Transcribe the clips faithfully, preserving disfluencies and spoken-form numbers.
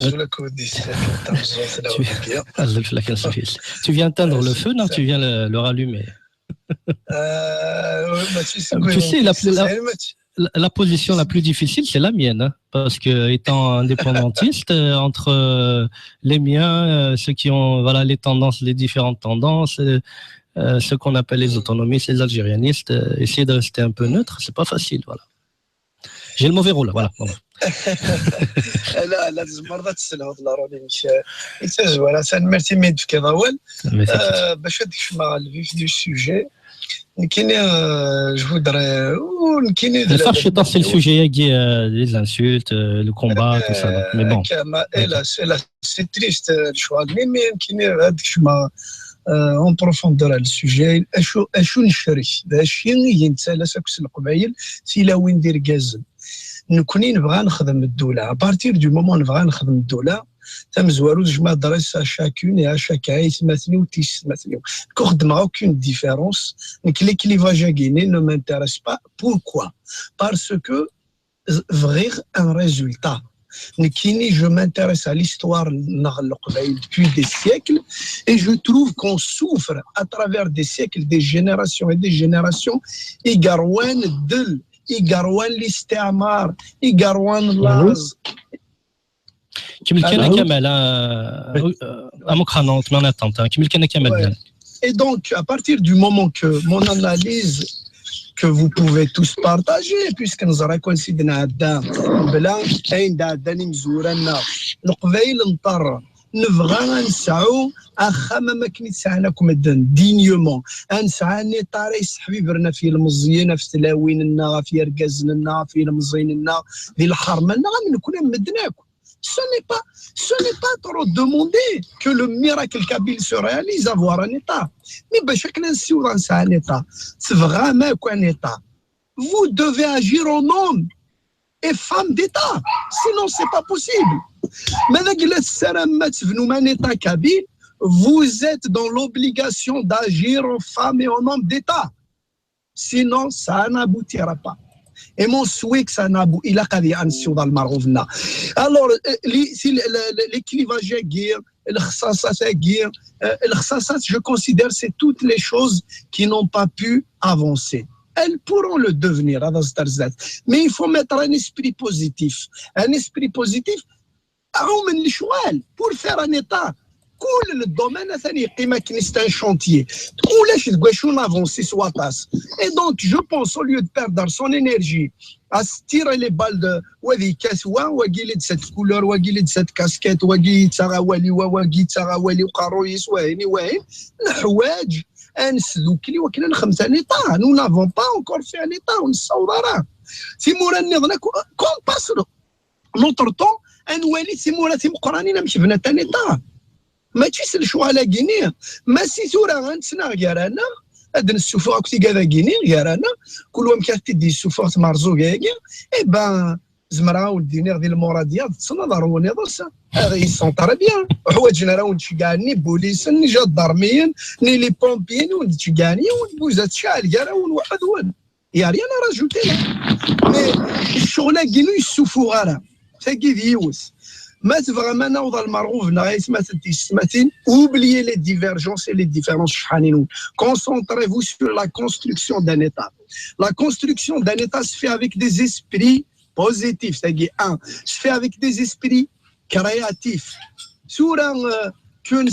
Azul akked di-s, tameẓẓuɣt Tu- lawaliya. Azul fell-ak, azul fell-ak. Tu viens éteindre le feu, non ? Tu viens le, le rallumer. Euh, ouais, bah, tu sais, Tu sais, la, la- la, la position la plus difficile, c'est la mienne, hein, parce que étant indépendantiste, euh, entre euh, les miens, euh, ceux qui ont, voilà, les tendances, les différentes tendances, euh, euh, ceux qu'on appelle les autonomistes, les algérianistes, euh, essayer de rester un peu neutre, c'est pas facile, voilà. J'ai le mauvais rôle, voilà. Bon. لا لا، تزمر ذات السلعة الله راني مش انت زوالة سان ميرسي ميد في كذا وال Mais c'est- آه، باش هذيك شما le vif du sujet. نكيني آه، je voudrais نكيني الفرش يطرس السوجي ياكي، آه، les insultes, euh, le combat, tout ça. Donc, mais bon. كما الا الا c'est triste آه، شو هاد مي مي نكيني هذيك شما آه، en profondeur على السوجي. اشو اشو نشري؟ اشي ينتسالى ساكس القبايل تيلاوين دير كازن. نكوني نبغى نخدم الدولة à partir du moment نبغى نخدم الدولة. تمزوارو زعما درس à chacune et à chacun يتمثني وتيستمثني. كو خدمة aucune différence. نك les clivages كيني ne m'intéresse pas. Pourquoi ? Parce que بغيغ un résultat. نكيني je m'intéresse à l'histoire نغ القبايل depuis des siècles et je trouve qu'on souffre à travers des siècles, des générations et des générations. إيقروان الدل، إيقروان الاستعمار، إيقروان اللاز. كمل كان كمال، آه، آه، امك خانوت ما نطنت، كمل كان كمال. Et donc, à partir du moment que mon analyse que vous pouvez tous partager, puisque nous avons coïncidé dans بلا عند عدن مزورنا القبايل نضطر نبغى نسعو اخا ما كني تسعنا كمدن dignement. انسعى ني طاري صحبي برنا في المزيين في تلاوين لنا في ركازنا في المزين لنا في الحرمه لنا من كنا مدناكم. Ce n'est pas, ce n'est pas trop demander que le miracle kabyle se réalise, avoir un État. Mais باش كنا نسيو نسعى un État, c'est vraiment quoi un État. Vous devez agir en homme et femme d'État. Sinon, c'est pas possible. Mais là, il est un État kabyle, vous êtes dans l'obligation d'agir en femme et en homme d'État. Sinon, ça n'aboutira pas. Et mon souhait que ça n'abou-, il a qu'à dire, Anne Sioudal Marouvna. Alors, euh, les, si le- le- le- les clivages à guerre, le khsasat à guerre, euh, le khsasat, je considère c'est toutes les choses qui n'ont pas pu avancer. Elles pourront le devenir, هذا زدرزات. Mais il faut mettre un esprit positif. Un esprit positif, عموما الشوال pour faire un État. كل الدومين ثاني يقيم كنيسة شونتيي. تقول اش تقول شو نافونسي سواطاس. Et donc, je pense, au lieu de perdre son énergie à se tirer les balles de وادي كاس وا واقي لي دسات كولور واقي لي دسات كاسكيت واقي تاغا والي وا واقي تاغا والي وقارويس وهيني وهين، نحواج انسدوكلي وكنا نخمس ان État. Nous n'avons pas encore fait un État, on s'en تيمورا نضنا كون باس notre temps انوالي تيمورا تيمقرانين مش بنات ان État. ماشي سل شو على كينيا. ما سي ثورة غنتنا غير انا هاد السفوغ كتي كذا كيني غير انا. كل وام كانت تدي السفوغ تمرزو كاكي. اي بان زمرا ولديني غادي المراديه تصنع ضروني ضرسا. هذا يسون تري بيان. وحوايجنا راه نتشجعني بوليس ني جدارميين ني لي بومبيين ونتشجعني ونبوزات شاعل كاع ونوحد ون. Il y a rien à rajouter là. Mais الشغل كينو يسوفو غارة تاكي ديوس. ما تبغى ما نوض المرغوب نغاية ما تدي السماتين. Oublier les divergences et les différences شحالين. Concentrez-vous sur la construction d'un État. La construction d'un État se fait avec des esprits positifs, c'est-à-dire un, se fait avec des esprits créatifs. Sur un, euh, qu'un,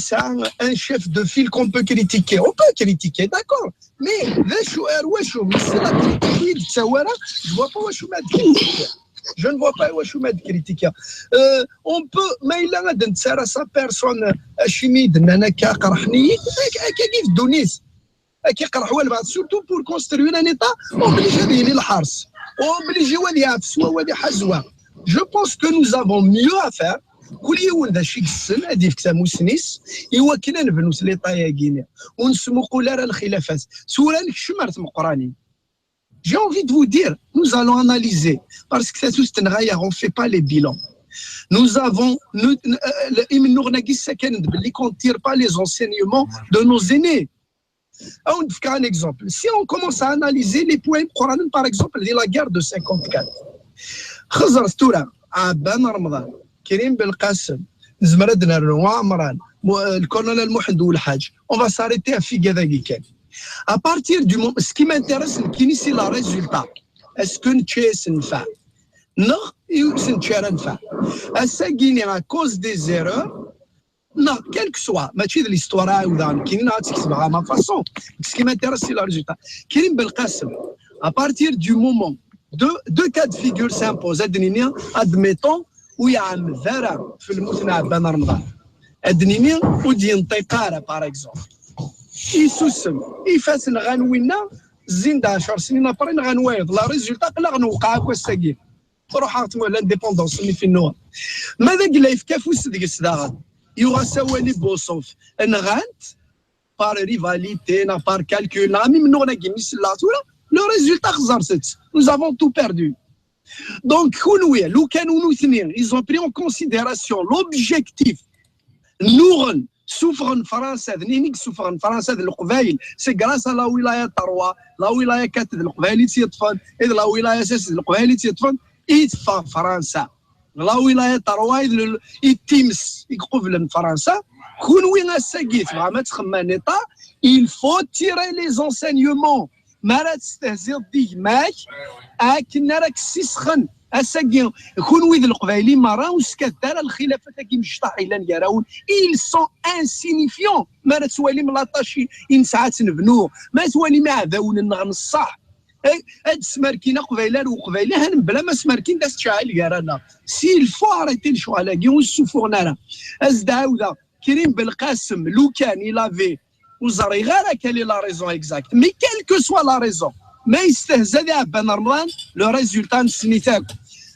un chef de file qu'on peut critiquer, on peut critiquer, d'accord. Mais là, je suis, euh, ouais, je suis, mais c'est la critique, oui, ça, voilà, je vois pas où je suis mal critiqué. Je ne vois pas où je suis mal critiqué. Euh, on peut, mais il a de sa personne, euh, chimie, de Nanaka, Karahni, qui vit Donis. كيقرحوا البعض surtout pour construire un État obligé ديال الحرس obligé وادي عفسوا وادي حزوا. Je pense que nous avons mieux à faire. كل يوم ذا شي قسم هادي في كتاب مسنيس. ايوا كنا نبنوا ليطا يا كينيا ونسمو قول راه الخلافات سورا نكشم راه مقرانين. J'ai envie de vous dire, nous allons analyser parce que ça tout غايا on fait pas les bilans. Nous avons nous, euh, le- إمنوغ ناقي السكن باللي qu'on tire pas les enseignements de nos aînés. On fait un exemple. Si on commence à analyser les points مقرانين, par exemple, de la guerre de cinquante-quatre, خزر ستورة عبان رمضان Krim Belkacem, nezmer ad nernu Ɛemran, le colonel Muḥend Ulḥaǧ. On va s'arrêter ɣef wigad-agi kan. À partir du moment, ce qui m'intéresse nekkini, c'est le résultat. Est-ce que nečča-yas nnfeɛ neɣ ur s-nečči ara nnfeɛ? Ass-agi-ni, à cause des erreurs, neɣ quel que soit, mačči d l'histoire ara ɛawdeɣ nekkini neɣ ad tt-ketbeɣ à ma façon. Ce qui m'intéresse, c'est le résultat. Krim Belkacem, à partir du moment, deux, deux cas de figure s'imposent. Ad d-nini, admettons, ur iɛemmed ara f lmut n Ɛebban Remḍan. Ad d-nini, ur d-yenṭiq ara, par exemple. Isusem, ifassen ɣan winna, zzin-d ɛecr snin après, nɣan wayeḍ. Le résultat, aql-aɣ newqeɛ akk ass-agi. Truḥ-aɣ tmura l'indépendance-nni fi nnuɣ. Ma d agla yefka afus deg-s daɣen, yuɣ-as awal i Bosof, nɣan-t par rivalité, neɣ par calcul, neɣ am imennuɣen-agi mi selleɣ tura, le résultat xeẓret-t. Nous avons tout perdu. Donc, kunwi, lukan nutni, ils ont pris en considération l'objectif, nnuɣen, suffɣen Fransa, d nini i yessuffɣen Fransa d Leqbayel, c'est grâce à la wilaya trois, la wilaya quatre d Leqbayel i tt-yeṭṭfen, i d la wilaya six d Leqbayel i tt-yeṭṭfen, i teffeɣ Fransa. La wilaya trois i d l-, i d times i iqublen Fransa. Kunwi ass-agi tebɣam ad txemmem en état, il faut tirer les enseignements. Mi ara testehziḍ d gma-k, akken ara k-ssisxen. Ass-agi, kunwi d Leqbayel i merra, ur skaddet ara lxilafat-agi mecṭaḥ yellan gar-awen. Ils sont insignifiants. Mi ara twalim la tâche i, i nesɛa ad tt-nebnu, mi ara twalim iɛdawen-nneɣ n ṣṣeḥ, eh, ad d-smerkin Aqbayli ar Uqbayli, han mebla ma smerkin d as-tceɛɛil gar-aneɣ. S'il faut arrêter lecɣal-agi, ur ssufuɣen ara. Ad s-d-ɛawdeɣ, Krim Belkacem, lukan il avait, ur ẓriɣ ara quelle est la raison exacte, mais quelle que soit la raison, ma yestehza di Ɛebban Remḍan, le résultat nessen-it akk.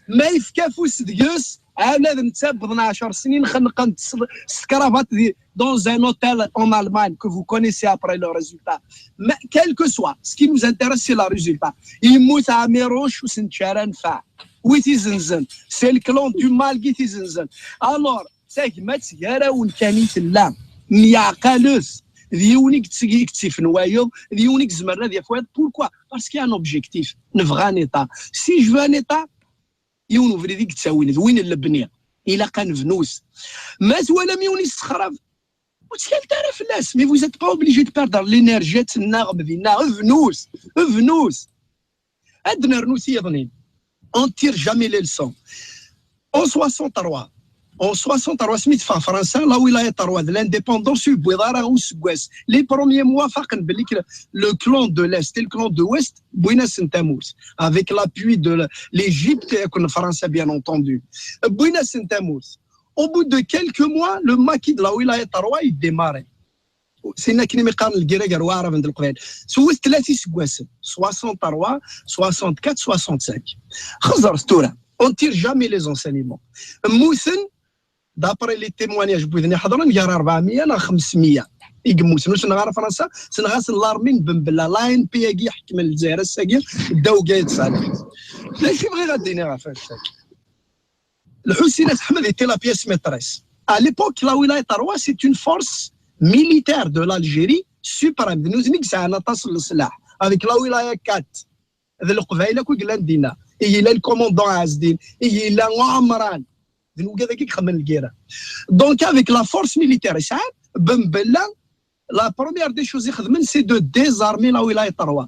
Ma yefka afus deg-s, ala d netta wwḍen ɛecr snin xennqen-t s, s tekrabat di, dans un hôtel en Allemagne, que vous connaissez après le résultat. Mais quel que soit, ce qui nous intéresse, c'est le résultat. Yemmut Ɛmiruc, ur s-nečči ara nnfeɛ. Wi t-izenzen? C'est le clan du Malg i t-izenzen. Alors, tagmat gar-awen kan i tella. Myeɛqalet. D yiwen i yetteg-, i yettifen wayeḍ, d yiwen i izemren ad yaf wayeḍ. Pourquoi? Parce qu'il y a un objectif. Nebɣa un état. Si je veux un état, yiwen ubrid i yettawin, d win n lebni. Ilaq ad nebnu-t. Ma twalam yiwen yessexrab, ur ttkalet ara fell-as. Mais vous êtes pas obligé de perdre l'énergie ad tennaɣem dinna. Bnut, bnut. Ad nernu tiyeḍnin. On tire jamais les leçons. En soixante-trois, en soixante-trois, asmi teffeɣ Fransa, la wilaya trois d l'indépendance, ur yewwiḍ ara useggas. Les premiers mois, faqen belli que le clan de l'Est et le clan de l'Ouest, wwin-asen tamurt. Avec l'appui de l'Égypte et de Fransa, bien entendu. Wwin-asen tamurt. Au bout de quelques mois, le maquis de la wilaya trois, il démarre. Sin akken imi qqaren lgirra gar Waɛraben d Leqbayel. Tewwet tlata iseggasen, soixante-trois, soixante-quatre, soixante-cinq. Xeẓret tura, on tire jamais les enseignements. Mmuten, d'après les témoignages n widen iḥeḍren, gar rebɛemya neɣ xemsemya i yemmuten. Ur s-tenɣa ara Fransa, tenɣa-asen l'armée n Ben Bella, l'A N P agi iḥekmen Lezzayer ass-agi, ddaw Gayed Saleh. D acu i bɣiɣ ad d-iniɣ ɣef wass-agi? Lḥusin At Ḥmed était la pièce maîtresse. À l'époque, la wilaya trois, c'est une force militaire de l'Algérie suprême. D nutni i yesɛan aṭas n leslaḥ. Avec la wilaya quatre, d Leqbayel akk i yellan dinna. I yella le commandant Ɛezdin, i yella Ɛemran. D wigad-agi i ixemmen lgirra. Donc, avec la force militaire, yesɛan Ben Bella, la première des choses i xedmen, c'est de désarmer la wilaya trois.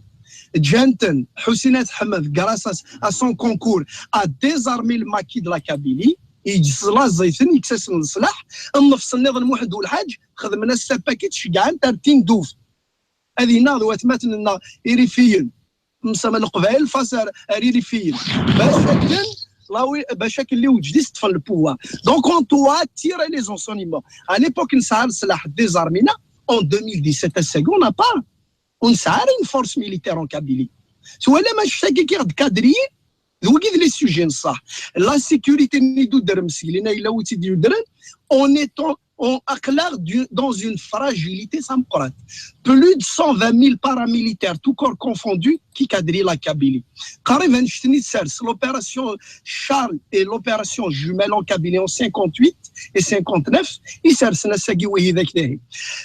Ǧǧan-ten, Ḥusin At Ḥmed, grâce à, à son concours, a désarmé le maquis de la Kabylie, yeslaẓay-ten, yekkes-asen leslaḥ. Nnefṣ nniḍen, Muḥend Ulḥaǧ, xedmen-as tapakit, ceggɛen-t ar Tindouf. Ad yennaɣ d watmaten-nneɣ irifiyen. Msama Leqbayel, face ar, ar irifiyen. Bac akken, la wi-, bac akken lewǧed-is ṭṭfen le pouvoir. Donc, on doit tirer les enseignements. À l'époque, nesɛa leslaḥ, désarmé-na, en deux mille dix-sept, ass-agi, on n'a pas, ur nesɛi ara une force militaire en Kabylie. Twalam annect-agi i ɣ-d-kadriyen? D wigi d les sujets n ṣṣeḥ. La sécurité-nni d udrem, seg-lin yella wi tt-id-yudren, on est en, on, aql-aɣ du-, dans une fragilité tameqqrant. Plus de cent vingt mille paramilitaires, tout corps confondu, qui quadrillent la Kabylie. Qrib annect-nni i tsers l'opération Charles et l'opération Jumelle en Kabylie en cinquante-huit et cinquante-neuf, i sersen ass-agi wihidak dahi.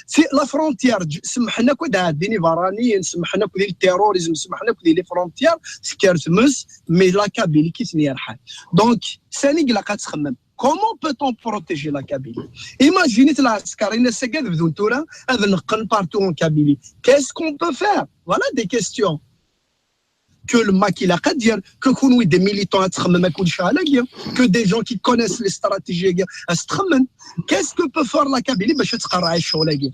C'est la frontière, j-, semmḥen akk ad ɛeddin iberraniyen, semmḥen akk di le terrorisme, semmḥen akk di les frontières, tekker tmes, mais la Kabylie ki ten-yerḥan. Donc, sani i ilaq ad txemmem? Comment peut-on protéger la Kabylie? Imaginez العسكر, il y a des gens qui partout en Kabylie. Qu'est-ce qu'on peut faire? Voilà des questions que le MAK il a qu'à dire, que كون des militants à تخمم كل شيء على, que des gens qui connaissent les stratégies à تخمم. Qu'est-ce que peut faire la Kabylie باش تقرع الشغل هذا?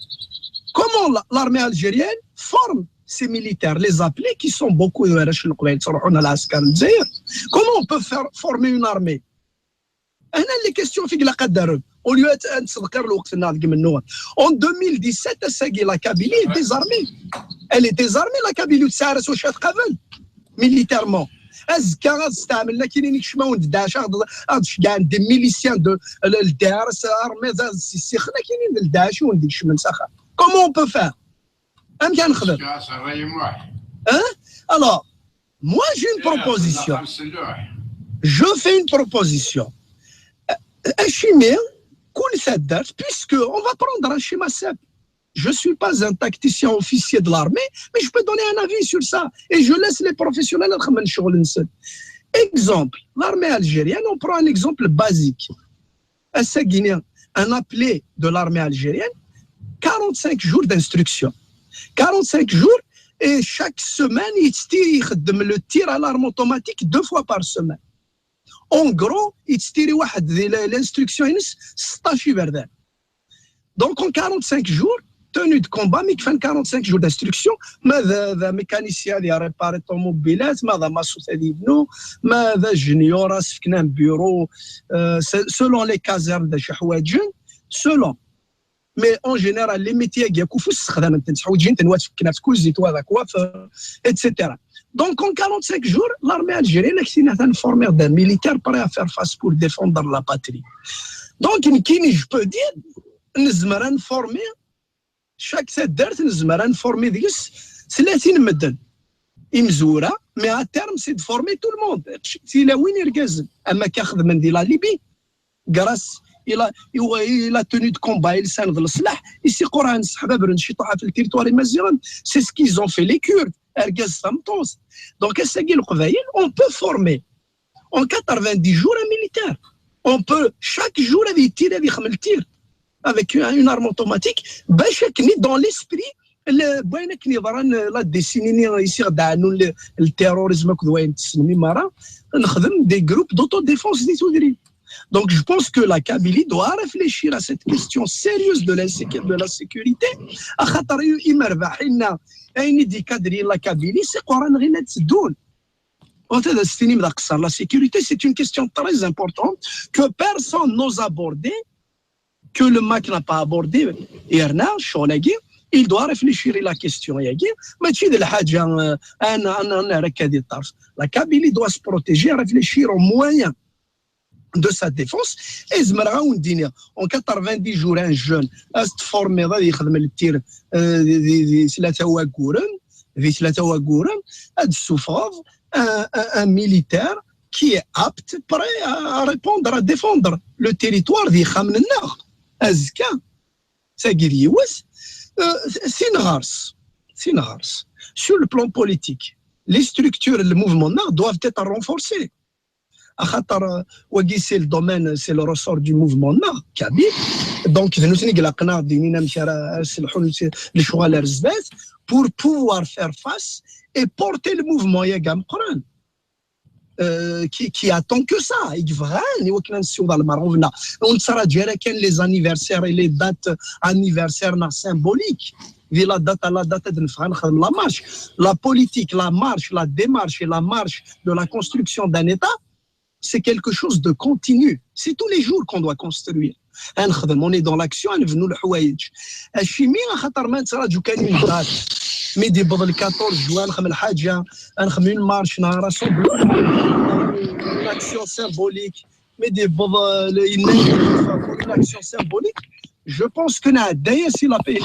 Comment la- l'armée algérienne forme ses militaires, les appelés, qui sont beaucoup, comment on peut faire former une armée? هنا les questions في قلقة الدرب. Au lieu أن تذكر الوقت النهار قبل النور. En deux mille dix-sept, الساقي la Kabylie est désarmée. Elle est désarmée, la Kabylie, وتسعى راسها واش تقابل militairement. أزكى غتستعمل لنا كاينين يكشماو عند داعش, غاد غاد شكاع des miliciens de الدارس armée ذا السيخنا كاينين الداعش ونديك شمن سخا. Comment on peut faire? أم كان خدم. Hein? Alors, moi j'ai une proposition. Je fais une proposition. Achimé, كل سدرت, puisque on va prendre un schéma simple. Je ne suis pas un tacticien officier de l'armée, mais je peux donner un avis sur ça. Et je laisse les professionnels يخمموا شغل نسن. Exemple, l'armée algérienne, on prend un exemple basique. Assaguinéen, un appelé de l'armée algérienne, quarante-cinq jours d'instruction. Quarante-cinq jours, et chaque semaine, il tire le tir à l'arme automatique deux fois par semaine. En gros, il tire l'instruction, ستطاش يبردان. Donc en quarante-cinq jours, tenue de combat, mais fait quarante-cinq jours d'instruction, mais le mécanicien il répare l'automobile, mais le maçon il nous, mais le junior, c'est un bureau, euh, c'est- selon les casernes de شحواجن, selon. Mais en général, les métiers, il y a كوفوس, c'est des métiers, c'est des métiers, c'est des métiers, c'est des métiers, et cetera. Donc en quarante-cinq jours, l'armée algérienne a formé des militaires prêts à faire face pour défendre la patrie. Donc, نكيني, je peux dire, نزمر نفورمي chaque taddart نزمر نفورمي ديس ثلاثين مدن. إمزورة, mais à terme, c'est de former tout le monde. تيلاوين يرقازن. أما كاخذ من دي la Libye, grâce il a, il a tenu de combat, il s'en de السلاح, يسي قران سحباب رنشي طاحة في التريتوار مزيغن. C'est ce qu'ils ont fait les Kurdes. أرقاز ثمطوس. Donc, الساقي القبايل, on peut former en quatre-vingt-dix jours un militaire. On peut, chaque jour, هذا يتير, هذا يخمل tir avec une arme automatique, باش كني dans l'esprit, بغينا كني ضران la décennie يصير دعنو التيروريزم كذا وين تسمي مرة, نخدم des groupes d'autodéfense دي تودري. Donc, je pense que la Kabylie doit réfléchir à cette question sérieuse de la, sécu- de la sécurité. أخاطر إما ربحنا, أين دي كادري la Kabylie, c'est قران غير تدون. وانت هذا ستيني مدى قصر. La sécurité, c'est une question très importante que personne n'ose aborder, que le MAK n'a pas abordé. يرنا الشغل هاكي, il doit réfléchir à la question هاكي. ماشي د الحاجة, آه, أنا, أنا, أنا راك هذه الطرف. La Kabylie doit se protéger, réfléchir aux moyens de sa défense. Et زمر غاون دينيا, en quatre-vingt-dix jours, un jeune, أس تفورمي, غادي يخدم التير, آه, دي, دي, دي ثلاثة واقورن, دي ثلاثة واقورن, أد سوفاف, un, un, un militaire qui est apte, prêt à, à répondre, à défendre le territoire دي خامن النار. أزكا, ساقي ديوس, آه, سينغارس, سينغارس. Sur le plan politique, les structures, le mouvement noir doivent être renforcées. أخاطر, آه, وقي c'est le domaine, c'est le ressort du mouvement noir, kabyle. Donc, nous sommes là, دينينا مشارا, سلحون, لشغل رزبات, pour pouvoir faire face et porter le mouvement, يا قام قران. Euh, qui, qui attend que ça. يبغان يوكنا نسيو ذا المرة ونا. ونتسرى جيرا كان les anniversaires et les dates anniversaires symboliques. دي la date à la date, نفغان خدم la marche. La politique, la marche, la démarche et la marche de la construction d'un État, c'est quelque chose de continu. C'est tous les jours qu'on doit construire. نخدم, on est dans l'action, نبنوا الحوايج. الشيمي خاطر ما نتراجو كان une date. مي دي بضل quatorze juin, نخدم الحاجة, نخدم une marche, نهار rassemblement, une action symbolique. مي دي بضل, une action symbolique. Je pense que نعدي سي لا بي,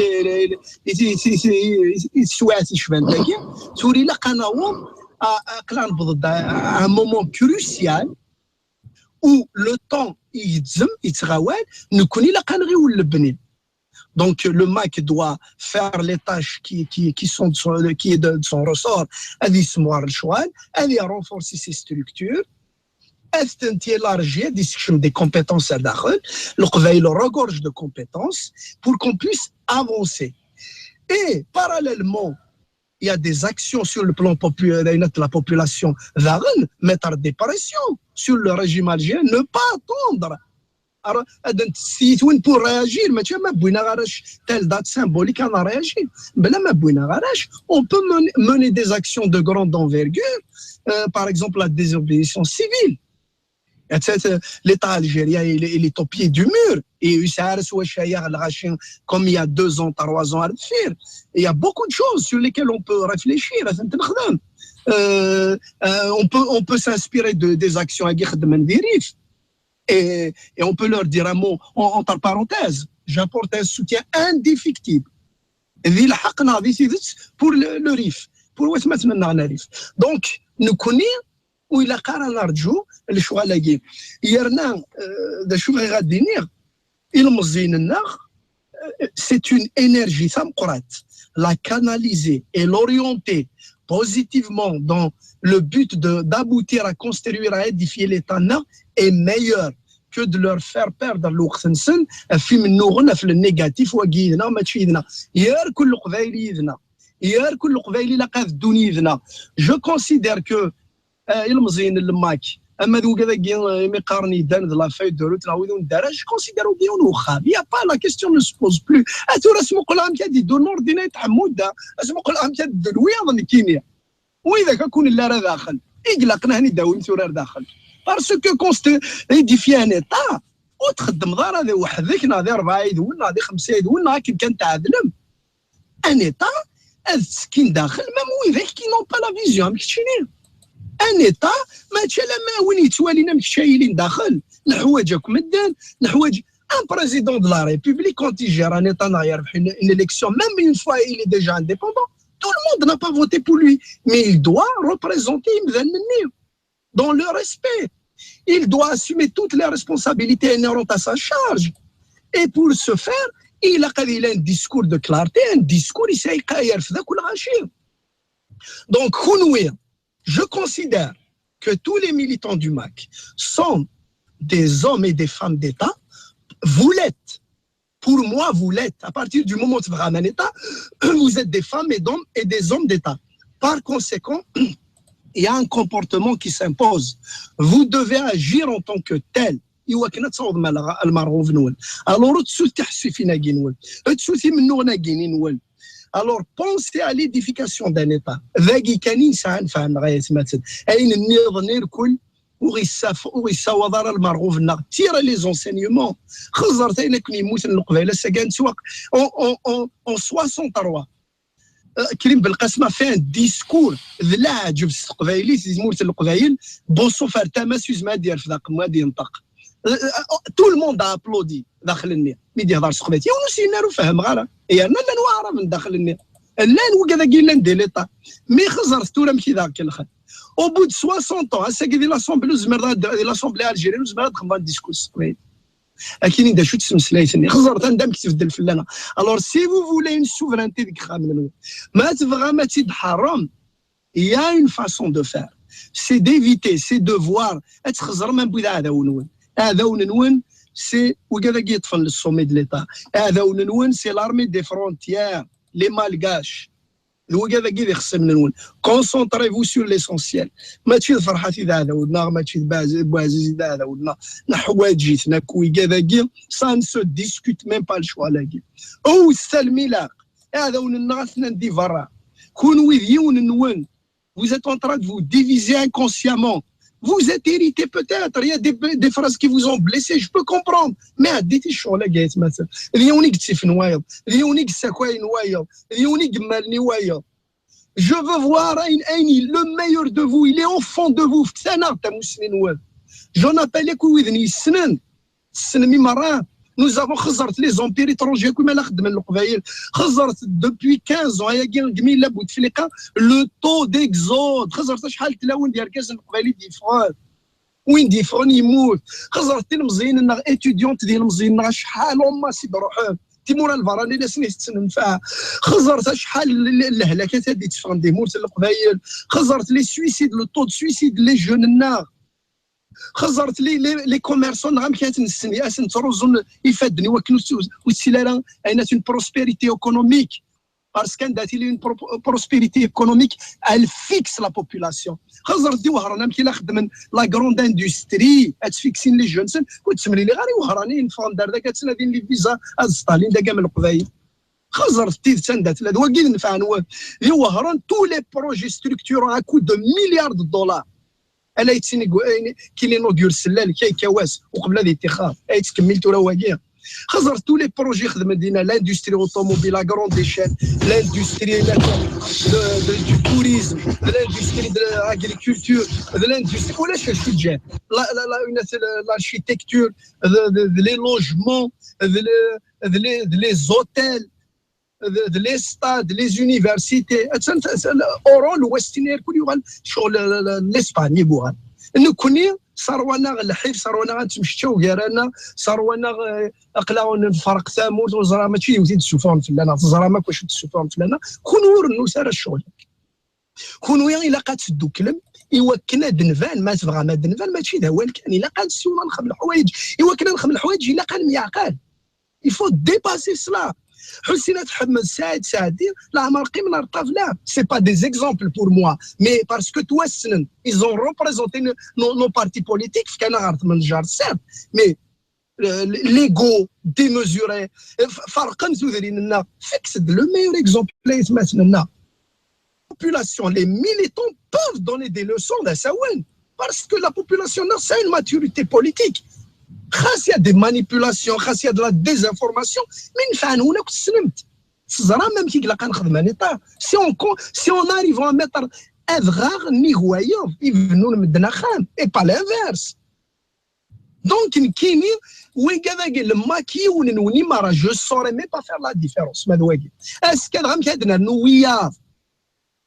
يتسوى تشبان داكي. توري لا قناوم, أقلان بضد, un moment crucial où le temps يتزم, يتغوال, نكوني لا قنغي واللبنين. Donc, le MAK doit faire les tâches qui, qui, qui sont de son, qui est de, de son ressort. هذه يسموها الشغل, هذه renforcer ses structures. ad tent-élargir, ad yessekcem des compétences ar daxel, Leqbayel regorge de compétences pour qu'on puisse avancer. Et parallèlement, il y a des actions sur le plan populaire, de la population, daɣen, mettre des pressions sur le régime algérien, ne pas attendre. Alors, ad tent-id-tessent pour réagir, mačči ma wwin aɣarac, telle date symbolique, ad nréagir. Mais là, ma wwin aɣarac, on peut mener, mener des actions de grande envergure, euh, par exemple la désobéissance civile. L'État algérien, il, il est au pied du mur. Et il s'est arrêté, comme il y a deux ans, trois ans à le faire. Il y a beaucoup de choses sur lesquelles on peut réfléchir. Euh, euh, on peut, on peut s'inspirer de, des actions à Guy Khedman Virif. Et, et on peut leur dire un mot, en, entre parenthèses. J'apporte un soutien indéfectible. Di lḥeqq neɣ di tidet, pour le, le Rif, pour watmaten-nneɣ n Rif. Donc, nekkni, ur ilaq ara nerǧu lecɣal-agi. Yerna, euh, d acu bɣiɣ ad d-iniɣ, ilmeẓyen-nneɣ, euh, c'est une énergie tameqqrant, la canaliser et l'orienter positivement dans le but de, d'aboutir à construire, à édifier l'État-nneɣ est meilleur que de leur faire perdre lweqt-nsen ɣef imennuɣen, ɣef le négatif, wagi yid-neɣ, mačči yid-neɣ. Yerkul Leqbayel yid-neɣ. Yerkul Leqbayel ilaq ad ddun yid-neɣ. Je considère que, euh, ilmeẓyen n Lmak, ama d wigad-agi, euh, imi qqaren yeddan d la feuille de route, neɣ wid ur neddi ara, je considère wagi yiwen uxxam. Il y a pas, la question ne se pose plus. A tura, asmuqel amek ad iddu Nurdin Ayt Ḥemmud, asmuqel amek ad ddun wiyaḍ, nekkini. Widak akk ur nelli ara daxel. I ilaqen ad ten-id-awim tura ar daxel. Parce que quand tu édifies un État, ur txeddmeḍ ara di weḥd-k, neɣ di rebɛa yid-wen, neɣ di xemsa yid-wen, neɣ akken kan tɛedlem. Un État, ad ttekkin daxel, même widak qui n'ont pas la vision, am keččini. Un État, mačči alamma win yettwalin am kečč ay ilin daxel. Neḥwaǧ akk medden, neḥwaǧ un président de la République, quand il gère un État, neɣ yerbeḥ une, une élection, même une fois il est déjà indépendant, tout le monde n'a pas voté pour lui, mais il doit représenter imdanen-nni dans le respect. Il doit assumer toutes les responsabilités inhérentes à sa charge. Et pour ce faire, il a un discours de clarté, un discours ici. Donc, kunwi, je considère que tous les militants du MAK sont des hommes et des femmes d'État. Vous l'êtes. Pour moi, vous l'êtes. À partir du moment où vous êtes un État, vous êtes des femmes et d'hommes et des hommes d'État. Par conséquent, il y a un comportement qui s'impose. Vous devez agir en tant que tel. I wakken ad tawḍem ɣer lmerɣub-nwen. Alors, ur ttut tiḥessifin-agi-nwen. Ur ttut imennuɣen-agi-nwen. Alors, pensez à l'édification d'un État. Dagi kan i nesɛa anfeɛ-nneɣ, ay atmaten. Ayen nniḍen irkul, ur ɣ-issaf-, ur ɣ-issawaḍ ara lmerɣub-nneɣ. Tire les enseignements. Xeẓret ayen akken yemmuten Leqbayel ass-agi, nettwaq-, en, en, en, en soixante-trois. Euh, Krim Belqasem a fait un discours d leɛǧeb s teqbaylit di tmurt n Leqbayel, Bonsof ar tama-s ur yezmir ad yerfed aqemmu ad yenṭeq. Euh, euh, tout le monde a applaudi daxel-nni. Mi d-yehḍer s teqbaylit, yiwen ur s-yenna ara ur fehmeɣ ara. Yerna llan waɛraben daxel-nni. Llan wigad-agi yellan di l'État. Mi xeẓret tura amek i d aɣ-kellxen. Au bout de soixante ans, ass-agi di l'Assemblée, ur tezmireḍ ad, di l'Assemblée algérienne, ur tezmireḍ ad txedmeḍ un discours s teqbaylit. Akini d acu-tt tmeslayt-nni? Xeẓret anda amek tbeddel fell-aneɣ. Alors, si vous voulez une souveraineté deg yexxamen-nwen, ma tebɣam ad tt-id-tḥerrem, il y a une façon de faire. C'est d'éviter, c'est de voir, ad txeẓrem am wid aɛdawen-nwen. Aɛdawen-nwen, c'est wigad-agi yeṭṭfen le sommet de l'État. Aɛdawen-nwen, c'est l'armée des frontières, les Malgaches. D wigad-agi d ixṣimen-nwen. Concentrez-vous sur l'essentiel. Mačči d Ferḥat i d aɛdaw-nneɣ, mačči d Baez-, Buɛziz i d aɛdaw-nneɣ. Neḥwaǧ-iten akk wigad-agi. Ça ne se discute même pas lecɣal-agi. Ewwet almi ilaq. Iɛdawen-nneɣ atnan di berra. Kunwi d yiwen-nwen. Vous êtes en train de vous diviser inconsciemment. Vous êtes irrité peut-être. Il y a des, des phrases qui vous ont blessé. Je peux comprendre. Mais ɛeddit i ccɣel-agi, ay atmaten. D yiwen i yettifen wayeḍ. D yiwen i yessakayen wayeḍ. D yiwen i yemmalen i wayeḍ. Je veux voir ayen, ayen, le meilleur de vous, il est au fond de vous. Fket-aneɣ-d tamussni-nwen. J'en appelle akk widen yessnen. Tessnem i merra. Nous avons, xeẓret les empires étrangers akk i ma la xeddmen Leqbayel. Xeẓret depuis quinze ans, ayagi, deg mi yella Bouteflika, le taux d'exode. Xeẓret acḥal n tlawin d yergazen Leqbayel i d-yeffɣen. Win d-yeffɣen yemmut. Xeẓret tilemẓiyin-nneɣ, étudiantes d yilemẓiyen-nneɣ, acḥal en masse i d-ruḥen. Timura n lberra-nni la sen-tettenfeɛ. Xeẓret acḥal n, n, n lehlakat ad d-itteffɣen di tmurt n Leqbayel. Xeẓret les suicides, le taux de suicide, les jeunes-nneɣ. Xeẓret les, les, les commerçants, neɣ amek ad ten-nessen, ad ten-ttruẓun ifadden i wakken ur tt-, ur ttili ara, une prospérité économique. Parce qu'anda tili une pro-, prospérité économique, elle fixe la population. Xeẓret di Wehran amek i la xeddmen la grande industrie, ad tfiksin les jeunes-nsen, ur ttemliliɣ ara i Wehranin, ffɣen-d ar dagi ad ttnadin les visas, ad sṭalin dagi am Leqbayel. Xeẓret tidet anda tella, d wagi i d-nefɛen wa-, di Wehran, tous les projets structurants à coût de milliards de dollars. Ala yettini qu'il inaugure sellal, kay kawas, uqbel ad yettixxar. Ay yettkemmil tura wagi. Xeẓret tous les projets xedmen dinna, l'industrie automobile à grande échelle, l'industrie de, de, du tourisme, de l'industrie de l'agriculture, de l'industrie, ulac acu ǧǧan. La, la, la, une, l'architecture, de, de, de les logements, de, de, de les, de les hôtels, de, de les stades, les universités. Attan, attan, Oran, Westiner, kul yuɣal ccɣel, l-, l-, l'Espagne i yuɣal. Nekkni serwa-naɣ lḥif, serwa-naɣ ad nettmecčaw gar-aneɣ, serwa-naɣ, eh, aql-aɣ nferq tamurt, ur ẓra, mačči d yiwet i d-ssufɣen fell-aneɣ, teẓram akk acu d-ssufɣen fell-aneɣ, kunwi ur rennut ara ccɣel. Kunwi ilaq ad tedduklem i wakken ad d-nban, ma tebɣam ad d-nban, mačči d awal kan, ilaq ad nessiwel ad nexdem leḥwayeǧ, i wakken ad nexdem leḥwayeǧ ilaq ad nemyeɛqal. Il faut dépasser cela. Ḥusin At Ḥmed, Saɛid Saɛdi, leɛmer qqimen ar ṭṭabla. C'est pas des exemples pour moi, mais parce que ttwassnen, ils ont représenté nos, nos, nos partis politiques, fkan-aɣ ɣer tmenjeṛ, certes, mais, euh, l'ego démesuré, f-, ferqen tudrin-nneɣ. Fixed le meilleur exemple, ay atmaten-nneɣ. Population, les militants peuvent donner des leçons d asawen, parce que la population a une maturité politique. Xas il y a des manipulations, xas il y a de la désinformation, mais nefɛen-wen akk tessnem-t. Teẓram amek i ilaq ad nexdem un État. Si on, co-, si on arrive à mettre adɣaɣ nnig wayeḍ, ibennun medden axxam, et pas l'inverse. Donc, nekkini, wigad-agi, lemma k yiwen n unimara, je saurais même pas faire la différence, ma d wagi. Est-ce que dɣa amek ad nernu wiyaḍ?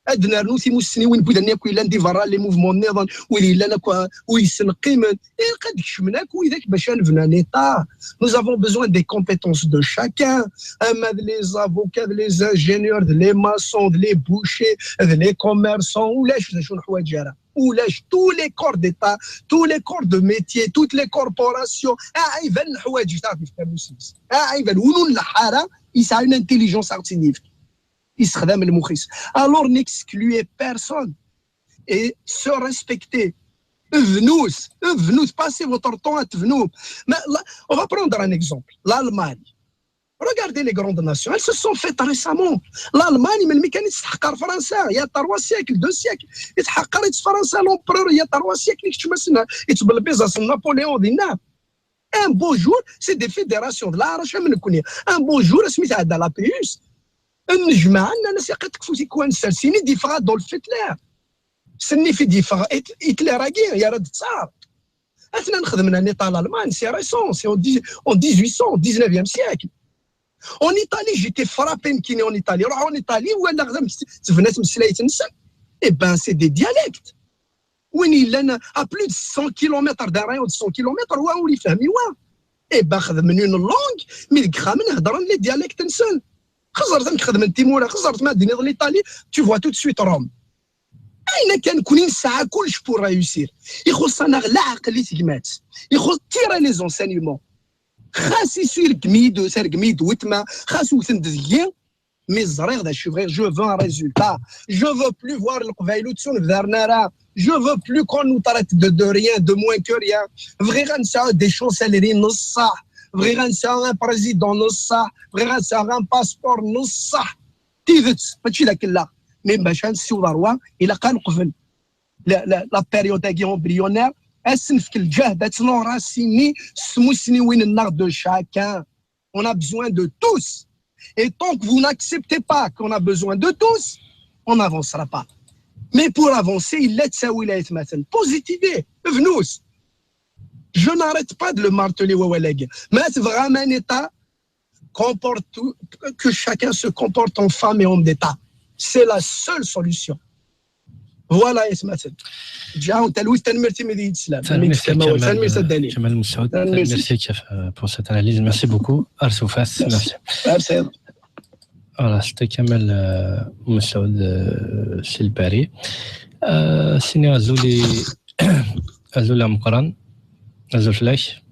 Ad nernu timussniwin n widan akk yellan di berra, les mouvements nniḍen, wid yellan akk, wid yesneqqimen. Ilaq ad kecmen akk widak bac ad nebnu un État. Nous avons besoin des compétences de chacun. Ama d les avocats, d les ingénieurs, d les maçons, d les bouchers, d les commerçants, ulac d acu neḥwaǧ ara. Ulac, tous les corps d'État, tous les corps de métier, toutes les corporations. Ah, iban neḥwaǧ taɣ tifkamusin. Ah, iban, win ur nleḥḥ ara, yesɛa une intelligence artificielle. Yessexdam lmux-is. Alors, n'excluez personne. Et se respecter. Bnut, bnut, passez votre temps à tebnu. Mais là, on va prendre un exemple. L'Allemagne. Regardez les grandes nations, elles se sont faites récemment. L'Allemagne, melmi kan i tt-tḥeqqer Fransa, il y a trois siècles, deux siècles, i tḥeqqer-itt Fransa, l'empereur, il y a trois siècles, i keččem ass-n, i ttbelbiẓ-as Napoléon dinna. Un beau jour, c'est des fédérations d leɛrac am nekkni. Un beau jour, asmi tɛedda la Prusse, nnejmaɛen, nnan-as, "Yaqi tekfu tikwal, nessers-ini-d yeffeɣ Adolf Hitler." S nnif i d-yeffeɣ Hit-, Hitler-agi, yerra-d ttaṛ. Atnan xedmen un État l'Allemagne, c'est récent, c'est en dix, en dix-huit cents, dix-neuvième siècle. En Italie, j'étais frappé, nekkini, en Italie. Ruḥ en Italie, walaɣ amek tebna tmeslayt-nsen. Eh ben, c'est des dialectes. Win yellan à plus de cent kilomètres, d'un rayon de cent kilomètres, wa ur ifehhem i wa. Eh ben, xedmen une langue, mais deg yexxamen heddren les dialectes-nsen. Xeẓret amek xedmen timura, xeẓret ma d-tiniḍ l'Italie, tu vois tout de suite Rome. Ayen akka nekkni nesɛa kullec pour réussir. Ixuṣṣ-aneɣ leɛqel i tegmat. Ixuṣṣ tirer les enseignements. Xas isirgem-iyi-d, tergem-iyi-d weltma, xas wten-d deg-i, mais ẓriɣ d acu bɣiɣ, je veux un résultat. Je veux plus voir Leqbayel ur ttunebdaren ara. Je veux plus qu'on nous traite de, de rien, de moins que rien. Bɣiɣ ad nesɛu des chancelleries n ṣṣeḥ. Bɣiɣ ad nesɛu un président n ṣṣeḥ. Bɣiɣ ad nesɛu un passeport n ṣṣeḥ. Tidet, mačči d akellax. Mais bac ad nessiweḍ ar wa, ilaq ad neqbel la, la, la période-agi embryonnaire, ad s-nefk lǧehd, ad tt-nurasini s tmussniwin-nneɣ de chacun. On a besoin de tous. Et tant que vous n'acceptez pas qu'on a besoin de tous, on n'avancera pas. Mais pour avancer, yella ttawil ay atmaten. Positivez, bnut. Je n'arrête pas de le marteler, wawal-agi. Ma tebɣam un État, comporte, que chacun se comporte en femme et homme d'État. C'est la seule solution. Voilà, ay atmaten. Ǧǧiɣ-awen talwit, tanemmirt imi d iyi-d-teslam. Tanemmirt a Kamal, tanemmirt a Dani. Kamal Moussaoud. Tanemmirt. Merci, Kaf, euh, pour cette analyse. Merci beaucoup. Ar tufat. Merci. Merci. Voilà, c'était Kamal, euh, Moussaoud, euh, si Paris. Euh, sini azul i, azul ameqqran. Azul fell-ak.